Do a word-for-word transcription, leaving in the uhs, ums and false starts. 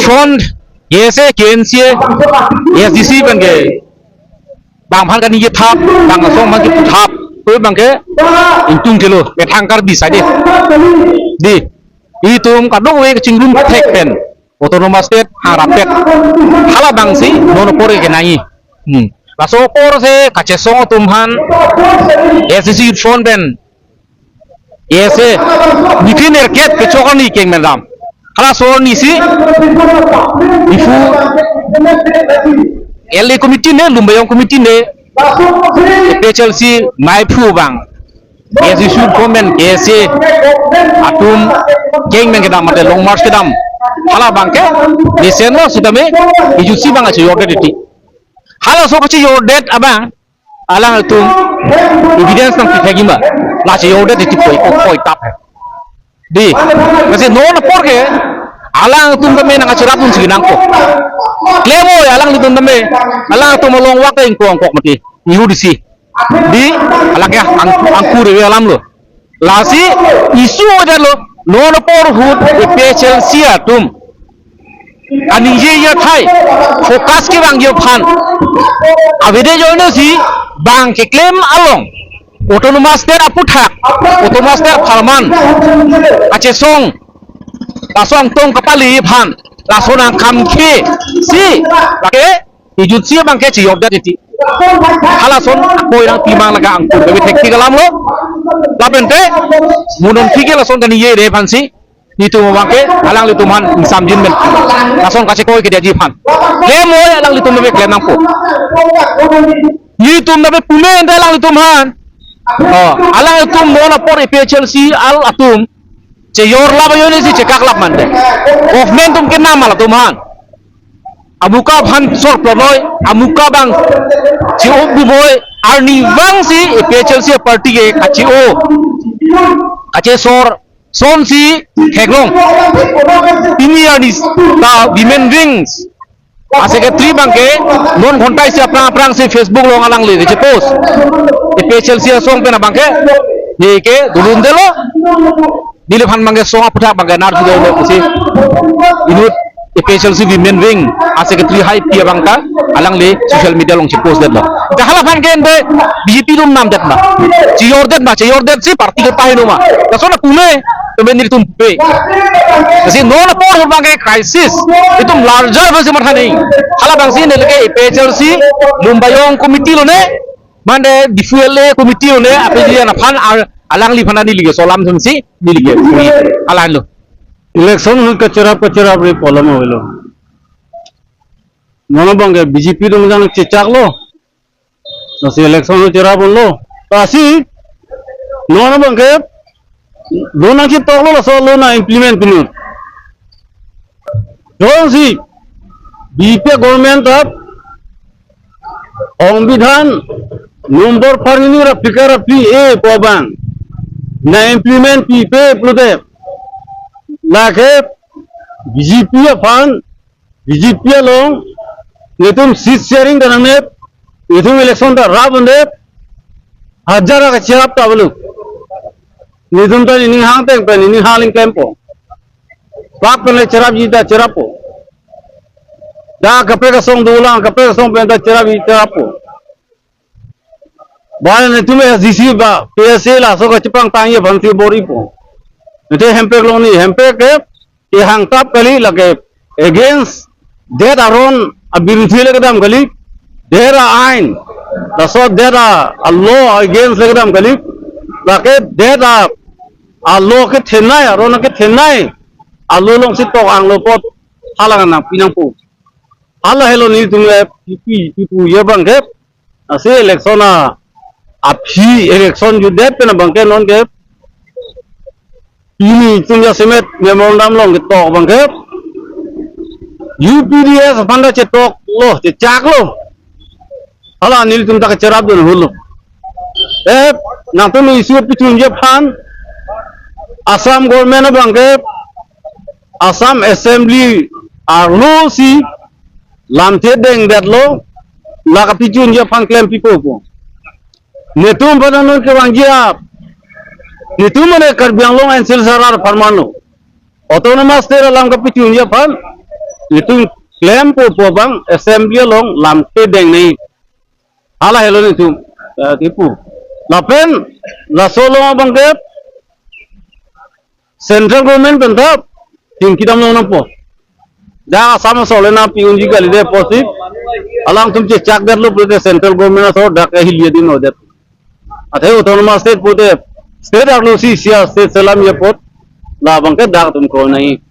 respond, K S A, K N C A, A S D C abangke bang aphan kaningje thap, bang asong aphan kipu thap, koi abangke ingtung thelo, methang Karbi side. Dei, itum kadokave kachingrum thek pen autonomous state hangrap pet, halabangsi non apor kenangji. Hmm. Laso apor si kachesong atum aphan A S D C Youth Front pen, K S A, nitin erket kechok arni kengmen ram. Halaso arni si Diphu L A committee ne, Lumbajong committee ne, A P H L C maiphu abang, A S D C Youth Front pen K S A atum kengmen kedam mate long march kedam, hala abangke mesen lo sitame, ejutsi abang kachejordet titi. Halaso kachejordet abang alangtum evidence nangpithekji ma, la chejordet titi poi, poi tap he. Dei, lasi non apor ke alangtum tame nangkacherapdunsi nangkok. Klem oi alanglitum tame, alangtum along vak ingkong kok mati, ihu disi. Dei, alangke ang-, angkur ave alam lo. Lasi issue aja lo, non apor ahut A P H L C atum kaningje athai, focus kevangji aphan, avedet ajoine si bang keklem along, autonomous state aphuthak, autonomous state apharman kachesong, laso angtong kapali aphan, laso nangkhamkhe si, lake ejutsi abangke chejordet titi. Halason akoi nangpi mang, lake angkur kave thektik alam lo. Lapente mo non phike lason kaningje aphansi, nitum abangke alanglitum aphan ingsamjin pen, lason kachekoi kedetji aphan. Klem oi alanglitum tame klem nangpo. Nitum tame pume ente alanglitum aphan. Oh, alanglitum non apor A P H L C al atum chejor lap ajoine si chekak lap mante. Government atum kenam halatum aphan. Amuka aphan sor plot noi, amuka abang che-o bumoi, arnivang si A P H L C party ke kache-o, kachesor, sonsi theklong. Pini arni ta women wings a secretary abangke non ghonta isi aphrang aphrang si Facebook along alangli keche-post. A P H L C asong pen abangke, neke dulundelo. Neliphan abangke song aphuthak abangke nar sudah lo pusi inut A P H L C women wing a secretary haipi abang ta alangli social media along che-post detlo. Hala aphan ke ente B J P atum namdet ma, chejordet ma, chejordet si party kepahingno ma. Lason apume, tame nelitum pupe. Lasi non apor ahut abangke crisis, itum larger abangsi matha nangji. Halabangsi nelike A P H L C Lumbajong committee lone, mane Diphu L A committee lone, A P H L C aphan ar-, alangliphan neli ke so alam sumsi, neli ke, hala henlo. Election ahut kacherap kacherap ri polam avelo. Non abangke B J P atum jang chechaklo. Lasi election ahut cherap unlo. Lasi non abangke lo nangchetoklo, laso lo nang-implement pinu. Jongsi B J P government ta Songbidhan number pharo hini ra phlikra ra phli-e pu abang nang-implement pipe pulote, lake B J P aphan, B J P along netum seat sharing ta nangne, netum election ta rap unde, hajar kacherap ta avelo. Netum ta nening hang ateng pen, nening hang aling klempo. Bak pen le cherapji ta cherappo. Dak kaprek asong dolang, kaprek asong pen ta cherapji cherappo. Ba netum S D C ba, P S A laso kachepangtangji aphansi bor-ipo. Nete hemprek along ne, hemprek ke kehang tap kali, lake against det aron abirudhi le kedam kali, det a-ain, laso det a, a-law against le kedam kali, lake det a, a-law kethenei, aron kethenei a-law alongsi tok anglo apot hala nangpi nangpo. Hala helo netum le pipi, pipu ye abangke, lasi election a, aphi election jutdet pen abangke nonke pini itum jasemet memorandum along ketok abangke U P D S aphan ta chetoklo, chechaklo. Hala nelitum ta kacherapdun hulu. Eh, nangtum issue pichunji aphan Assam government abangke Assam Assembly arlosi lamthe dengdetlo, la kapichunji aphan klempipo pu. Netum aphan non kevangji ap, netum mane Karbi Anglong and Silchar apharman lo. Autonomous state alam kapichunji aphan, Netum klempo pu abang assembly along lamthe deng nangji. Hala helo netum, eh, kipu. Lapen laso along abangke central government pen ta chingki dam long nangpo. Dak Assam asor le nangpi unji kali de pusi alangtum chechak detlo pulote central government asor dak ke hili dino det. Athe autonomous state pulote state arlo si sia state selam ya apot labangke dak atum kro nangji.